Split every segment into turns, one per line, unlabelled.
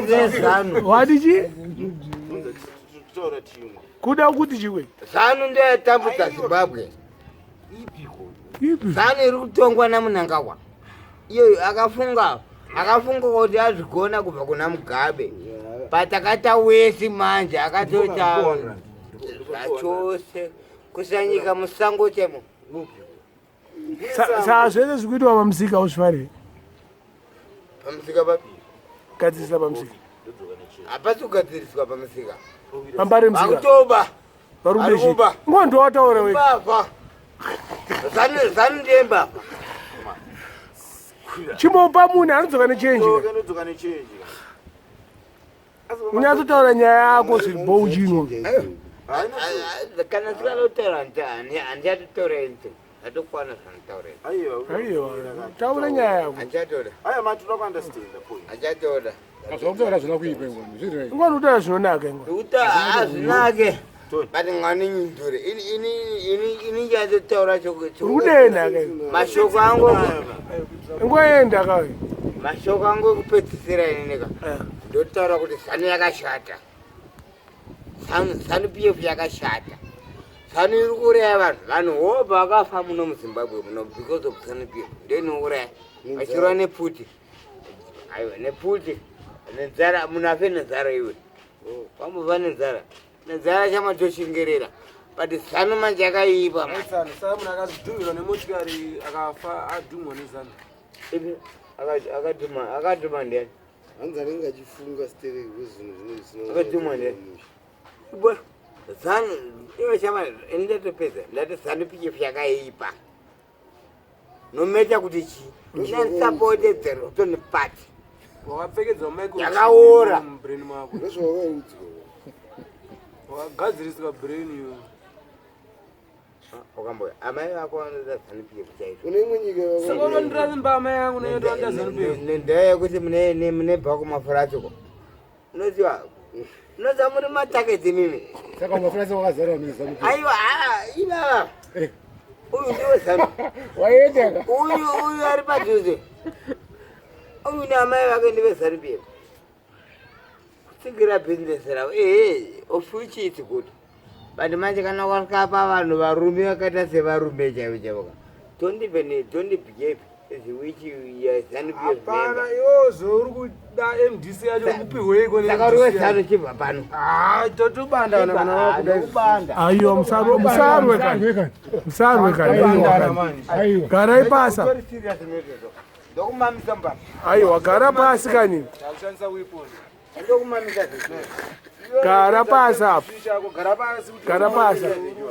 Zanu.
Wati chi? Kuda kuti chiwe.
Zanu ndiyo yatambudza Zimbabwe.
Ipi?
Zanu iri kutongwa naMnangagwa. Iyoyo akafunga akafunga kuti azvigona kubva kuna Mugabe. But akaita wesi manje akatoita zvachose kusanyika musango chemo.
Saa zvese zviri kuitwa pamusika uzvifarire.
Pamusika papi?
Gadzirisa pamusika.
Hapasi kugadziriswa pamusika.
Pambare musika.
Vakutoba.
Vari kuba. Ngo ndowataura we.
Mbavha. Zanu zanu ndiye mbavha.
Chimbopa munhu anodzoka nechenji.
Anodzoka nechenji.
Unyatsotaura nyaya yako zviri uchinwa.
Kana sikanotaura handichatotaura anything. Zvatokwana zvanotaura.
Aiwa. Taura nyaya yako.
Handichatoda.
Aya matoda kuunderstand the point.
Handichatoda.
Zvakutaura zvina kuipa ingwani. Zviri right.
Ingwani utaura zvinonaka ingwani.
Nekuti hazvinake. But ngani nyindure. Ini ini ini ini ndichatotaura
Uri kudena ka.
Mashoko angu
Ingoenda ka.
Mashoko angu ekupedzisira ini ka. Ndotaura kuti Zanu yakashata. Zanu Zanu PF yakashata. Zanu iri kuuraya vanhu. Vanhu hobva vakafa muno muZimbabwe muno because of Zanu PF. Ndiyo inouraya. Vachirwa nepfuti. Aiwa nepfuti. Nenzara munhu afe nenzara iwe. Wambova nenzara. Nenzara chamatoshingerera. But Zanu manje yakaipa manje.
Zanu, saka munhu akazidhumirwa nemotikari akafa adhumwa neZanu.
Ipi akadhuma akadhuma ndiani?
Hanzi anenge achifunga stereki kwezvinhu zvinenge zvisina
Akadhumwa ndiani? Bwa Zanu iwe chama ini ndatopedza ndati Zanu PF yakaipa. No matter kuti chii. Ina supported the rotten party.
Wakapfekedzwa microchip
Yakaora.
mubrain mako.
Ndozvawakaudzwa.
Wakagadziriswa brain iwe.
Wakamboya amai vako vanoda Zanu PF chaizvo.
Kune imwe nyika
Saka unondira mbama yangu neyotanda Zanu PF.
Nendaa yekuti mune mune bhako mafurati ko. Unoziva unoziva muri mataketi mimi.
Saka mafurasi wakazara neZanu PF.
Aiwa ivava.
Eh.
Uyu ndiwe Zanu.
Waenda ka.
Uyu uyu ari padhuze. Uyu naamai vake ndive Zanu PF. Kutsigira business ravo. Ehe, of which it's good. But manje kana wakapa vanhu varume vakaita sevarume chaivo chaivo ka. Don't even don't behave as which you are Zanu PF
Hapana
member.
iwewe zvauri kuda MDC yacho kupihweiko
Saka uri weZanu chibva pano.
Ah, totobanda kana kana wakuda izvi.
Ndokubanda.
Aiwa musarwe musarwe kani. Musarwe kani.
Tobandana manje.
Aiwa.
Garai pasi.
Very serious nezvezvo. Ndokumamisa mbama.
Aiwa gara pasi kani.
Takushandisa weapon.
Ndokumamisa zvezvo.
Gara pasi apa.
Chako gara pasi kuti
Gara pasi.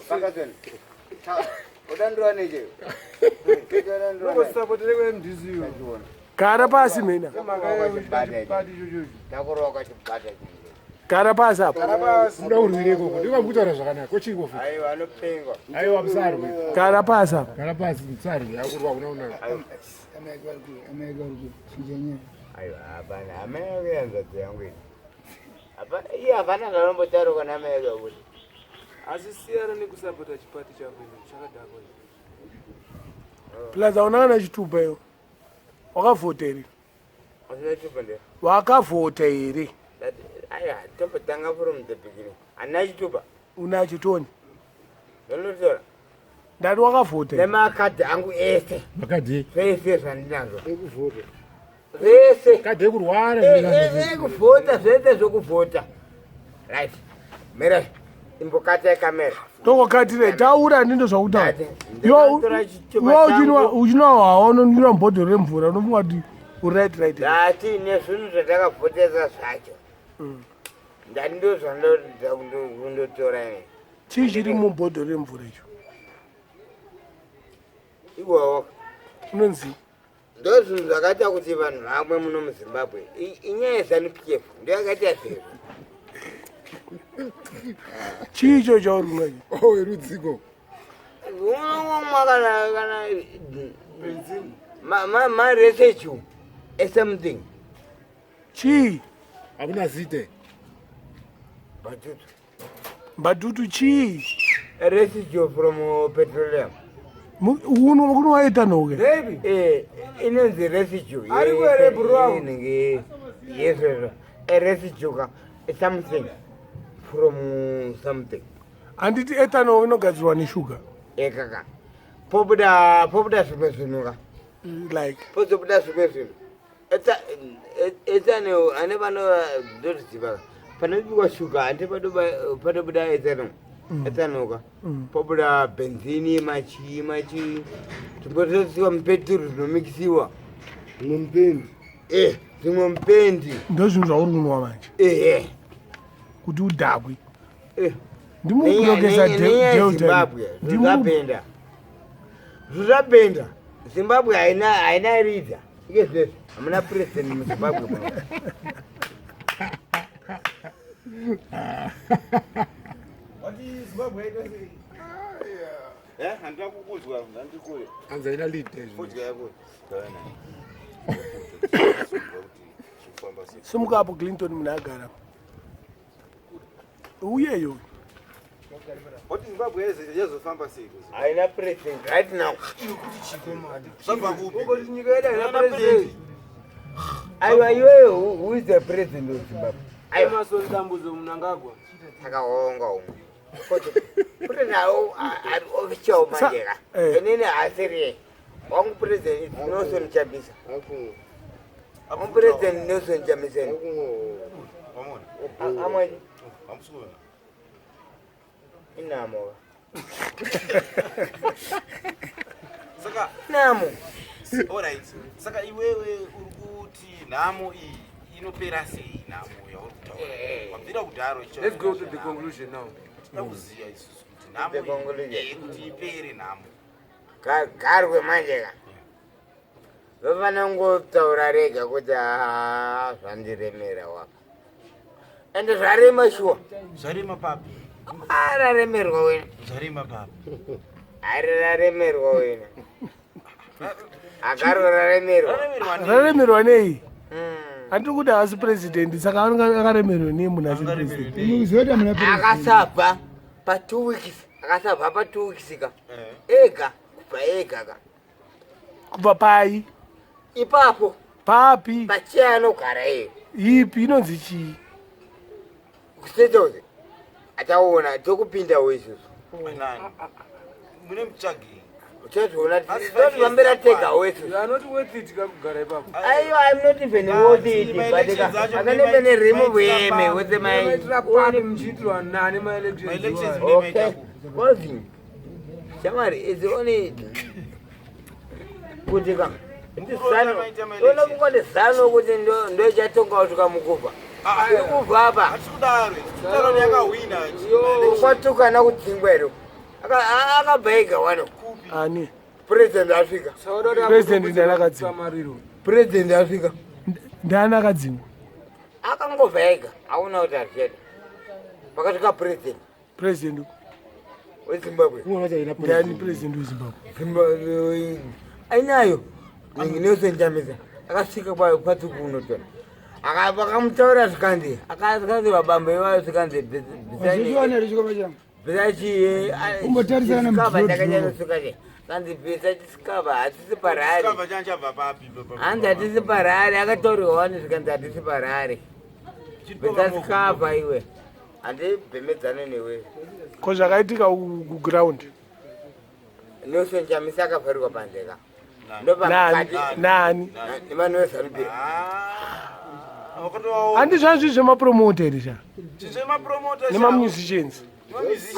Pakazeni. Udandirwa neche.
Unosapotere ku MDC iwe.
Gara pasi mina.
Party ichocho.
Ndakurova kwachibata.
Gara pasi apa.
Gara pasi.
Muda kurwira ikoko. Ndiko kutaura zvakanaka. Kochiko futi.
Aiwa anopengwa.
Aiwa musarwe.
Gara pasi apa.
Gara pasi musarwe. Akurwa kuna unaka.
Aiwa hapana. Amai yako yanzadzi yangu ini. Hapana iye hapana zvanombotaura kana amai yako kuti.
Asi siyana nekusapota chipati chako icho chakadhakwa icho.
Plus hauna kana chitupa iwe. Wakavhota here?
Usina chitupa ndiye.
Wakavhota here?
That aiwa tombotanga from the beginning. Handina chitupa.
Unacho Tony.
Ndonotora.
Ndati wakavhota here?
Nemakadhi angu ese.
Makadhi.
Zvese zvandinazvo.
Ekuvhota.
Zvese.
Kadhi ekurwara.
Ekuvhota zvese zvokuvhota. Right. Mira imbokata kamera.
Tokokatire taura ndindo zvakutaura.
Ndati,
Iwe
ndakatora chitupa
iwe uchinwa
changu.
uchinwa hwawa unonwira mubhodhoro remvura unofunga kuti uri right right.
Ndati nezvinhu zvatakavhotesa zvacho. Ndati ndozvandotora ini.
Chii chiri mubhodhoro remvura icho?
Iwawo.
Unonzi
Ndozvinhu zvakaita kuti vanhu vamwe muno muZimbabwe. Inyaya yeZanu PF ndiyo yakaita zvezvo.
chii icho chauri kunwa icho?
Oh, rudziko.
Unomwa kana kana ma ma ma research something.
Chii?
Hakuna zite.
Batutu.
Mbatutu chii?
Residue from petroleum.
Uno kunwa ethanol ke?
Baby.
Inonzi residue.
Ari kuhere bro wangu?
Inenge yezvezvo. a residue something from something.
Handiti ethanol inogadzirwa neshuga?
Ekaka pobuda zvimwe zvinhu ka.
Like?
Pozobuda zvimwe zvinhu. Ethanol ane vano ndoziva panobikwa shuga, handi panobuda ethanol, ethanol ka, pobuda benzini, machi machi timbotosiwa mupeturu, zvinomikisiwa.
Zvimwe mupendi.
Zvimwe mupendi.
Ndo zvinhu zvauri kunwa manje?
Ehe.
Kuti udhakwe? Ndimublokesa.
Zimbabwe zvabhenda, zvabhenda. Zimbabwe haina leader ike zvezvi, hamuna president muZimbabwe muno.
Wati Zimbabwe yaita sei? Handina kukunzwa, handikure.
Hanzi haina leader.
Fodya yako.
Simuka apo, Clinton. Munhu agara uyeyo.
Wati Zimbabwe yazofamba sei?
Haina president right now.
Zvabva kupi?
Ukoti nyika yedu haina president?
Aiwa, iwewe, who is the president of Zimbabwe? Aiwa.
Emerson Dambudzo Mnangagwa.
Takaonga umwe kuti nawo ari official manje ka. Inini hasiri wangu president is Nelson Chamisa.
Akumwa.
Wangu president Nelson Chamisa.
Akumwa.
Vamona.
Amweni.
Hamusikuona.
Inamo.
Saka
Namo.
Alright. Saka iwewe uri kuti nhamo iyi inopera sei, nhamo yauri kutaura? Wabvira kudharo.
Let's go to the conclusion now.
Tinoda kuziva isusu kuti nhamo
The conclusion.
kuti ipere nhamo.
Garwe manje ka, vafana kungotaura rega kuti, "Ah, zvandiremera wapa." Ende zvarema shuwa.
Zvarema papi?
Raremerwa wena.
Zvarema papi?
Ari raremerwa wena, agarwe raremerwa.
Raremerwa nei?
Raremerwa nei?
Mm.
Handiri kuti haasi president, saka akaremerwa nei munhu asiri
Angaremerwe
president?
nei?
Uziva kuti hamuna president.
Akasabva pa2 weeks, akasabva pa2 weeks ka ega, kubva ega ka.
Kubva pai?
Ipapo.
Papi?
Pacheya anogara iye.
Ipi, inonzi chii?
Kustate achaona tokupindawo isusu.
Nani? Mune mutsvagei?
Uchazoona.
Asi 5 years
Tozvambira tegawo isusu.
You are not worth it kakugara ipapo.
Aiwa, I'm not even worth it, but ka I can even remove him with my
Maitira papi, muchiitirwa nani maelections?
Maelections.
iwayo?
Okay, closing. Shamari, it's only kuti ka
Mukuroora maita maelections.
ona kungoti zano kuti ndochatonga kusvika mukufa. Iri kubva apa.
Hatisi kudaro. Kutaura kuti yakahwina.
Kwatukana kudzingwa here? Akabva ega wano.
Ani?
President asvika.
Sauda kuti
President ndiani akadzingwa?
Samariro.
President asvika.
Ndiani akadzingwa?
Akangobva ega, aona kuti hazvichada, pakasvika president
President
weZimbabwe.
Unoona kuti haina
ndiani?
president.
President weZimbabwe?
Zimbabwe ainayo Nelson Chamisa. Akasvika patuku unotora, vakamutaura zvikanzi, akazi vabamba ivayo, zvikanzi
Wazvichiwana here chikomba changu?
bvisa chiye.
Umbotarisana namudhiro.
Chakanyatsosuka che, kanzi bvisa chisikava, hatisi parari.
Chikabva changa chabva papi?
Hanzi hatisi parari, akataurwa wani, zvikanzi hatisi parari, bvisa sikava iwe, handibhemedzane newe.
Ko zvakaitika kuground?
Nelson Chamisa akavharirwa panze ka.
Nani? Nani?
Emmanuel Zanupira.
Handi zvazvi zvemapromoter here sha?
Zvemapromota.
Nemamusicians.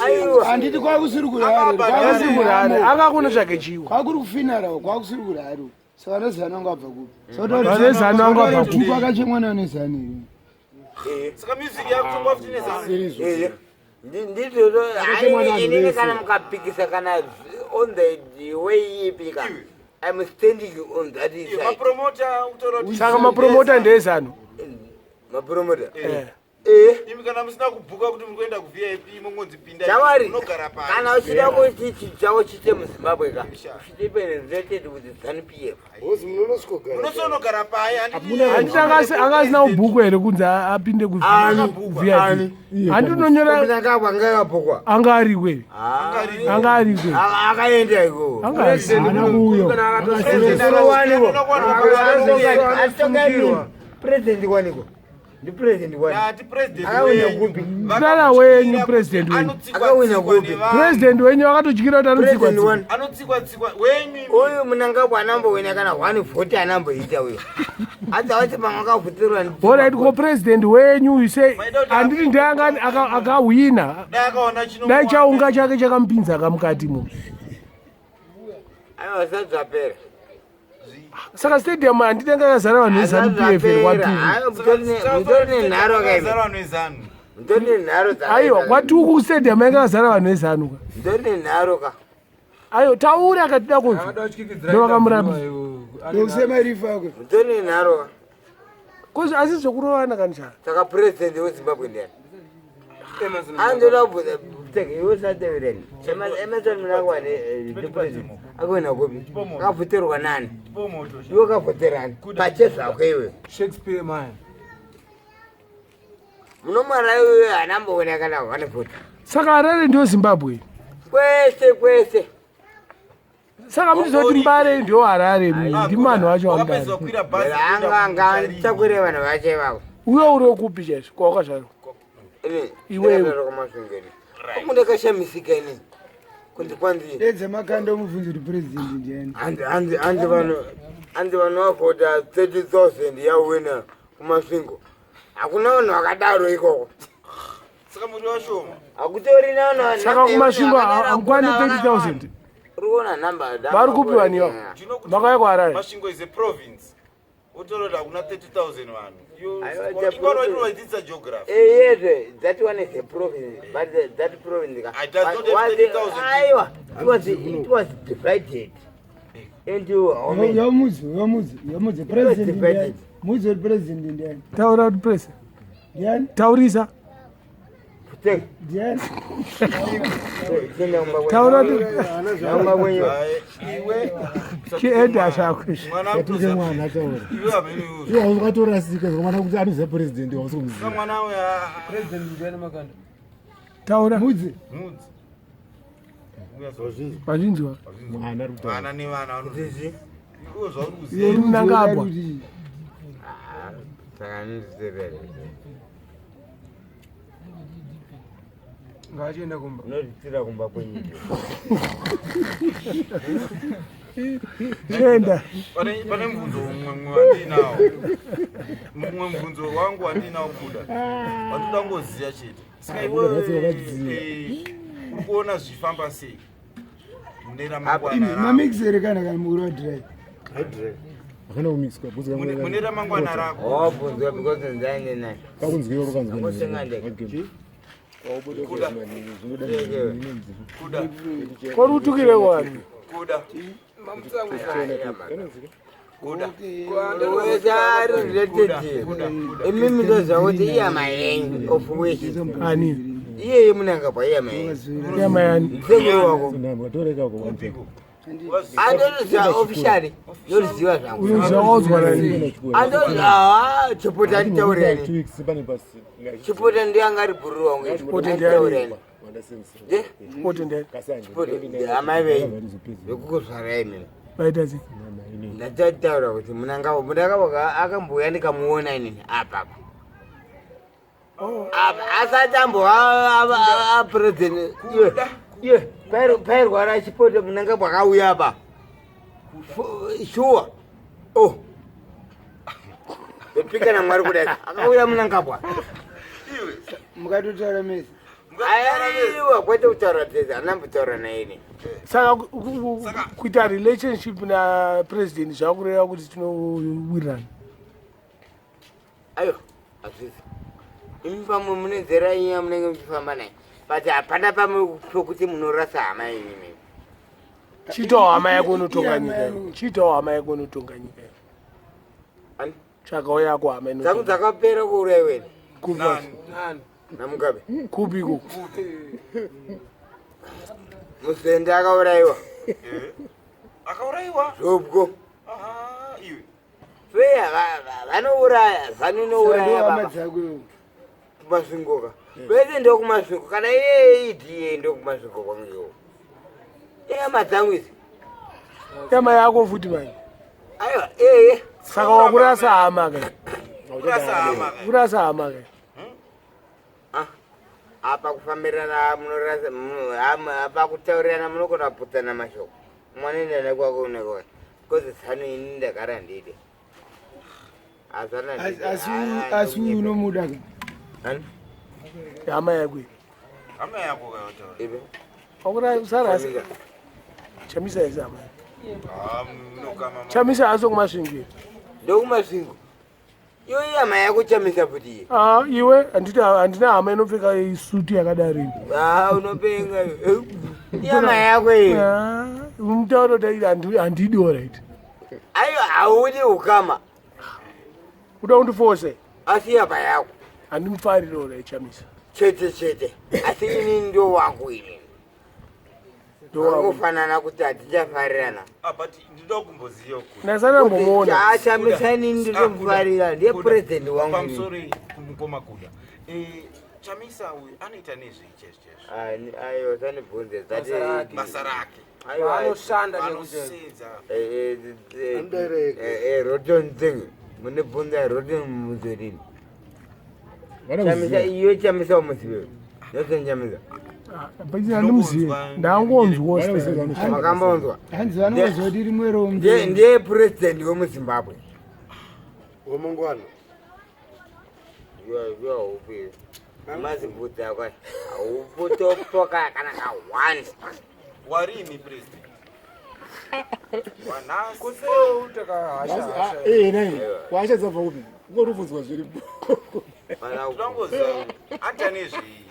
Aiwa.
Handiti kwakusiri kurare?
Asiri kurare, anga chiwa.
Kwakuri kufinara, kwakusiri kurare. Saka nezano anga abva kupi?
Vane zano anga abva kupi?
Tuku akachemwa nayo nezano iyo.
Saka music yakutongwa futi nezano.
Sirizvo.
Ndizvozvo.
Akachemwa navanhu
Inini
vese.
kana mukapikisa kana on the way ipi ka, I'm standing on that side.
Mapromota kutaura kuti
Saka mapromota ndezano?
Mapromota.
Eh.
Imi kana musina kubhuka kuti muri kuenda kuVIP, mongonzi pinda.
Chamwari,
Unogara pari?
kana uchida kuti chinhu chako chiite muZimbabwe ka, uchiite related with ZANU PF.
Hozi munonosvikogara.
Unosonogara pai?
Handiti anga asina kubhukwa here kunzi apinde
Ani?
kuVIP? Handi unonyora.
Mnangagwa ngakabhukwa.
Anga arikwe, anga arikwe.
Akaenda iko.
Anga ari.
Haana kuuya.
President waniko? Ndipresident wani?
Ndati president
Akawina
wenyu.
kupi?
Ndana wenyu president wenyu.
Anotsikwa
Akawina
tsikwa
kupi?
nevanhu.
President wenyu akatotyira kuti anotsikwa
President
tsikwa.
wani?
Anotsikwa tsikwa wenyu. imi.
Uyu Mnangagwa anambowina kana 140 anamboita uyo. Asi awati pamwe akavhutirwa.
Alright, ko president wenyu you say
Maida kuti
handiti ndiye akahwina.
Dai akaona chino.
Dai chaunga chake chakamupinza kamukati mo.
Aiwa sadzapera.
Saka stadium handiti yanga yakazara vanhu veZanu PF here kwatuku.
Mutori nenharo kaimi.
Zara vanhu veZanu.
Mutori nenharo dzakaita.
Aiwa, kwatuku stadium yanga yakazara vanhu veZanu ka.
Mutori nenharo ka.
Aiwa, taura akatida kunzwa.
Akada kutyikidzira
Ndovakamurambisa.
Ndokusema rifa yako.
Mutori nenharo ka.
Kozi asi zvekurovana kana chaa.
Saka president weZimbabwe ndiani? Andoda kubvunza tege iwe usatevereni. Emerson Mnangagwa ndipresident. Akaenda kupi? Akavhoterwa nani?
Tipo moto.
Iwe ukavhoterani? Pachezvako iwe.
Shakespeare man.
Munomara iwe anamboona kana 140.
Saka Harare ndiyo Zimbabwe.
Kwese kwese.
Saka muchizoti Mbare ndiyo Harare ndimanhu acho
Wakapedza
amudaro.
kukwira bhazi.
Anga anga andichakwire vanhu vacho ivavo.
Uyo uri wekupi chaizvo kwawakazvarwa?
Ini
Iwewe.
ndakazvarwa kwaMasvingeni. Ndakashamisika ini. Kunzi kwanzi
Edza makanda umubvunze kuti president ndiani.
hanzi hanzi hanzi vanhu hanzi vanhu vavhota 30,000 yawina kuMasvingo. Hakuna vanhu vakadaro ikoko.
Saka muri washoma.
Hakutorina vanhu
Saka kuMasvingo hamukwani 30,000.
Uri kuona namba
Vari kupi vanhu ivavo?
Do you know kuti
Makauya kuHarare.
Masvingo is a province. Wotora kuti hakuna 30,000 vanhu.
Aiwa, it's a
Ikwana
province.
vachidzidzisa geography.
Yes, that one is a province, but that province
It does not have
was
30,000
aiwa, it was divided into how many?
Yamudzi, yamudzi, yamudzi president ndiani?
divided.
Mudzi kuti president ndiani?
Taura kuti press.
Ndiani?
Taurisa.
Take,
Ndiani?
chienda kumba kwenyu.
Taura kuti
Kumba kwenyu.
Hai, iwe
chienda zvako izvi.
mwana
Yatuke mwana ataura.
iwe hamene iwe.
Iwe wakatorasika mwana kuti anoziva president wausi
Saka
kumuziva.
mwana uya
President ndiani makanda?
Taura.
Mudzi.
mudzi.
Vazvinzwa.
Mwana ari kutaura.
Vana nevana vanoziva.
Zizi.
Iwe zvauri kuziva.
Iwe
Mnangagwa.
Mudzi.
Saka ndizivere.
Ngaachienda kumba.
Unozvitira kumba kwenyu.
Chienda.
Pane mubvunzo mumwe wandinawo. Mumwe mubvunzo wangu wandinawo kuda. Watoda kungoziva chete. Saka iwe
Kuda vachiziva.
uri kuona zvifamba sei? Mune ramangwana rako.
Mamix here kana kana mukuru wa drive.
Hakana kumixwa. Bvunzo
Mune ramangwana rako.
Wabvunzwa because ndaine naye.
Kakunzwiwa kakanzwa.
Angotenga ndege.
Kuda. Kuda.
Kori utukire wani.
Kuda. Kuda.
Wese ari related.
Kuda. Kuda.
Imimi ndoziva kuti iyama yenyu of which
Ani.
iyeye Mnangagwa iyama yenyu.
Yama yani.
Msekuru wako.
Kupiko.
Andoziva officially. Ndoziva zvangu.
Unoziva waudzwa nani.
Andoziva chipota nditaureni. Chipota ndiye anga ari bhururu wangu.
Chipota ndiani?
Nditaureni.
Chipote ndiani?
Chipota amai venyu. Vekukuzvarai imimi.
Vaita sei?
Ndatotaura kuti Mnangagwa Mnangagwa akambouya ndikamuona inini apa apa. Apa asati ambova apresident. Iye pairwara Chipota Mnangagwa akauya apa. Shuwa. Oh. Ndopika naMwari kudai. Akauya Mnangagwa.
Mukatotaura mese.
Aiwa kwete kutaura tese handambotaura naini.
Saka kuita relationship napresident zvakureva kuti tinowirirana.
Aiwa hazvisi. Imi pamwe mune nzera yenyu yamunenge muchifamba naye. But hapana pamwe pokuti munorasa hama yenyu imimi.
Chiitawo hama yako unotonga nyika. Chiitawo hama yako unotonga nyika.
Ani?
Tsvakawo yako hama
Dzangu
inotonga.
dzakapera kuuraiweni
Kupi?
Nani?
naMugabe.
Kupi ikoko?
Musende akaurayiwa.
Akaurayiwa.
Zvobwo.
Aha, iwe.
Feya vanouraya, ZANU inouraya
Hama
baba.
dzako iwe.
Kumasvingo ka. Vese ndokumasvingo kana iye idiye ndokumasvingo kwangu iwo. Ihama dzangu idzi.
Yama yako futi manje.
Aiwa, ee.
Saka wakurasa hama ka.
Kurasa hama ka.
Kurasa hama ke.
Ah, apa kufambirana munorasa apa kutaurirana munogona kuputsana mashoko. Mwana enda nekwako unekoe. Because zanu ini ndagara ndide. Azana ndide.
Asi uyu unomuda ka?
Ani?
Hama yako iyi.
Hama yako ka yotaura.
Ibe.
Wakura usarasa.
Chamisa.
Chamisa isi hama yako.
Ah, munokama ma-
Chamisa aso kuMasvingo.
NdokuMasvingo. Iwe hama yako Chamisa futi iye.
Ah, iwe handiti handina hama inopfeka isuti yakadaro ini.
Ah, unopenga iwe. Ihama yako iye.
Ah, mutauro kuti handidi alright.
Ayo haudi ukama.
Kuda kundifose.
Asi hama yako.
Handimufariri alright Chamisa.
Chete chete. Asi ini ndo wangu ini. Ndokufanana kuti hatichafarirana.
Ah, but ndinoda kumboziva kuti
Ndasana mbomuona.
Chamisa ini ndinomufarira ndiye president wangu.
Pamusoro kumukoma kuda. Eh, Chamisa uyu anoita nezvei chaizvo chaizvo?
Ayo sanibvunze
Basa rake.
Anoshanda nekuti
Anosenza.
Roton thing munibvunza roton muzorini. Chamisa
Vanokuziva.
iyo Chamisa umuzive. Nelson Chamisa.
Handimuzivi. Ndangonzwa
Vanokuziva
style.
vanoshanda.
Makambonzwa.
Hanzi vanongozoti rimwe
Ndiye ndiye president wemuZimbabwe.
Wamangwana.
Iwe upi? Mazibvudzi ako haupotopoka kana ka one.
Warini president? Wanhasi.
Ah, eh, nai. Washa dzabva kupi? Ungorubvunzwa zviripo.
Mana
Tinongoziva anoita nezvei?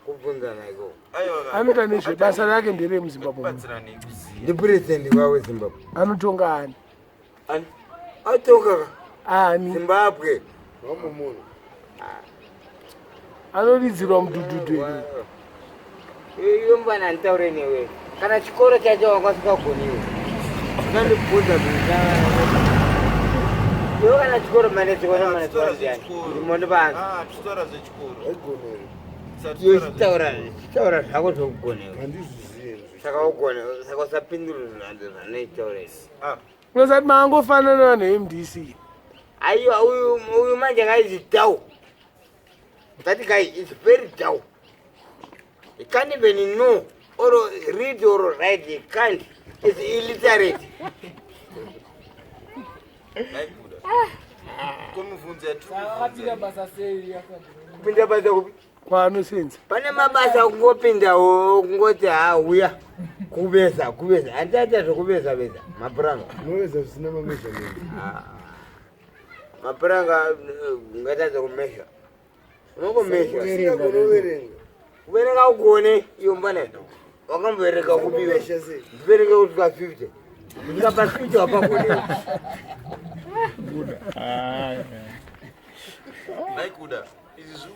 kubvunzana ikoko.
Aiwa ka.
Anoita nezve basa rake nderemuZimbabwe.
Kubatsirana kuziva.
Ndi president waweZimbabwe.
Anotonga ani?
Ani? Atonga ka
Ani?
Zimbabwe.
Wamumunhu.
Anoridzirwa mudhudhudhu here.
Iwe mwana nditaure newe. Kana chikoro chacho wanga usingagoniwe. Unondibvunza zvinhu. Iwe kana chikoro manetsi kona manetsi
Tichitaura
wandiani.
zvechikoro.
Ndimonopanza.
Ah, tichitaura zvechikoro.
Haigoneri.
Iwe chitaura zvako zvokugonewa.
Handizvizivi.
Saka ugone saka usapindura zvinhu zvanoitaura izvi.
Ah,
Unosati maangofanana neMDC.
Aiwa uyu uyu manje ngaizi down. That guy is very down. He can't even know or read or write. He can't. He's illiterate.
Ndaikuda. Komubvunzo
akapinda basa sei
Kupinda basa kupi?
Kwaanosenza.
Pane mabasa kungopindawo kungoti ha uya kuveza kuveza handiaita zvekuveza veza mapuranga
Unoveza zvisina mameasurement.
Mapuranga ungatadza kumesha unongomesha.
Usina kunoverenga.
Kuverenga ugone iyo mbana wakamboverenga kubiwe.
Unomesha sei?
Ndiverenge kusvika 50 kusvika pa 50 wapagone.
Ndaikuda. Izvi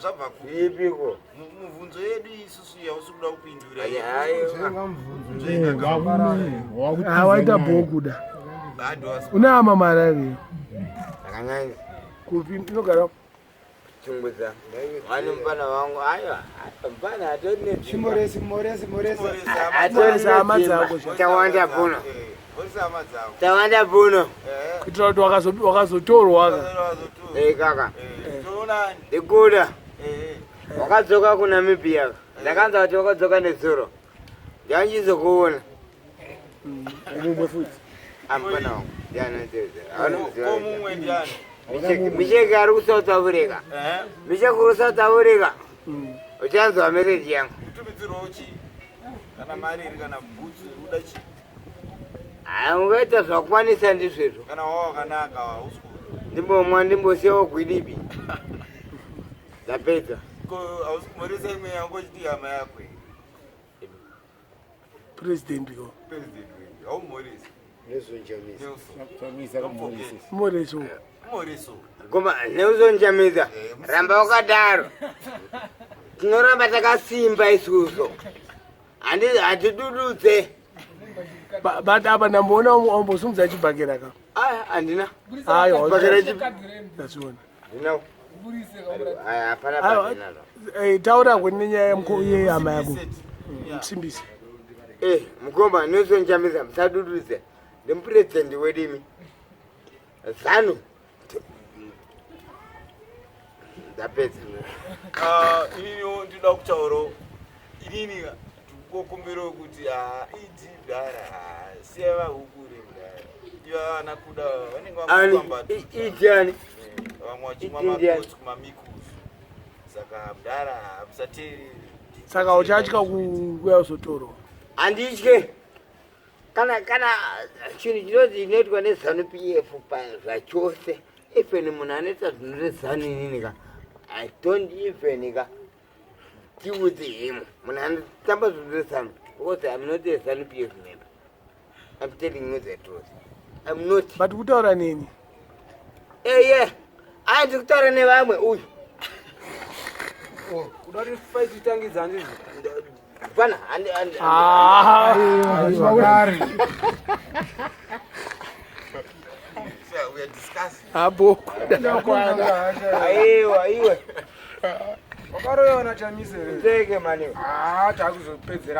zvabva ku
Ipiko.
Mubvunzo yedu isusu yausi kuda kupindura.
Eh, waku-
Ah, waita bhokuda.
Bado
Une hama marari.
Zvakanyanya.
Kupi inogara
Chungudza wani mupana wangu aiwa mupana atori nedzimba.
Chimoresi, moresi, moresi.
Atori
Hama
nedzimba.
dzako.
Tawanda bhuno.
Vorisa hama dzako.
Tawanda bhuno.
Kuitira kuti wakazotorwa ka.
Eh kaka.
Toonani.
Ndikuda.
Eh.
Wakadzoka kuNamibia. Ndakanzwa kuti wakadzoka nezuro. Ndandizokuona.
Mumwe futi.
Amupana wangu. Ndianonzeza. Anomuziva.
Ko mumwe ndiani?
Misheki ari kuSouth Africa.
Eh.
Misheki uri South Africa. Uchanzwa meseji yangu.
Kutumidzirwawo chi? Kana mari iri kana bhutsu uda chi?
Ah, ungaita zvakwanisa ndizvezvo.
Kana wawa wakanaka hausi kuda.
Ndimbomwa ndimbosiyawo gwidibi. Ndapedza.
Ko hausi kumhoresa imwe yangu uchiti hama yako iyi.
President yo.
President wedu. Haumhoresi.
Nelson Chamisa.
Nelson.
Chamisa
Don't
kamhorese.
forget.
Moreso.
Mhoreso.
Goma Nelson Chamisa. Ramba wakadaro. Tinoramba takasimba isusu. Hatidududze.
But apa ndamboona wambosumudza chibhakera ka.
Aya handina.
Aiwa.
Chibhakera chipi?
Ndachiona.
Handina. Aya hapana
Aiwa.
patinazvo.
Eh, taura kweni nenyaya yehama yako. Musimbise.
Eh, mukoma Nelson Chamisa musadududze. Ndimupresident wedu imi. Zanu. Ndapedza.
Ah, ininiwo ndinoda kutaurawo inini ndikukokumbirawo kuti ah, idi mdara ah, siya vahukure mdara iva vana kuda vanenge
Ani
vangofamba
idi ani?
Vamwe vachimwa
Idi ndiani?
makotsi kumamikuzu, saka mdara musateerere.
Saka uchatya kuuya uzotorwa?
Handitye. Kana chinhu chinonzi inoitwa neZanu PF zvachose, even munhu anoita zvinhu zveZanu, inini ka I don't even ka deal with him, munhu anotamba zvinhu zveZanu, because I'm not a ZANU PF member. I'm telling you the truth, I'm not.
But kutaura neni.
Eye, aindi kutaura nevamwe uyu.
Kuda kuti fight itangidza, handizvo?
Pana.
Ah.
Zvakare.
So we are discussing.
Apo.
Aiwa iwe.
Wakaroyiwa naChamisa here?
Teke maniwe.
Ah, takuzopedzera.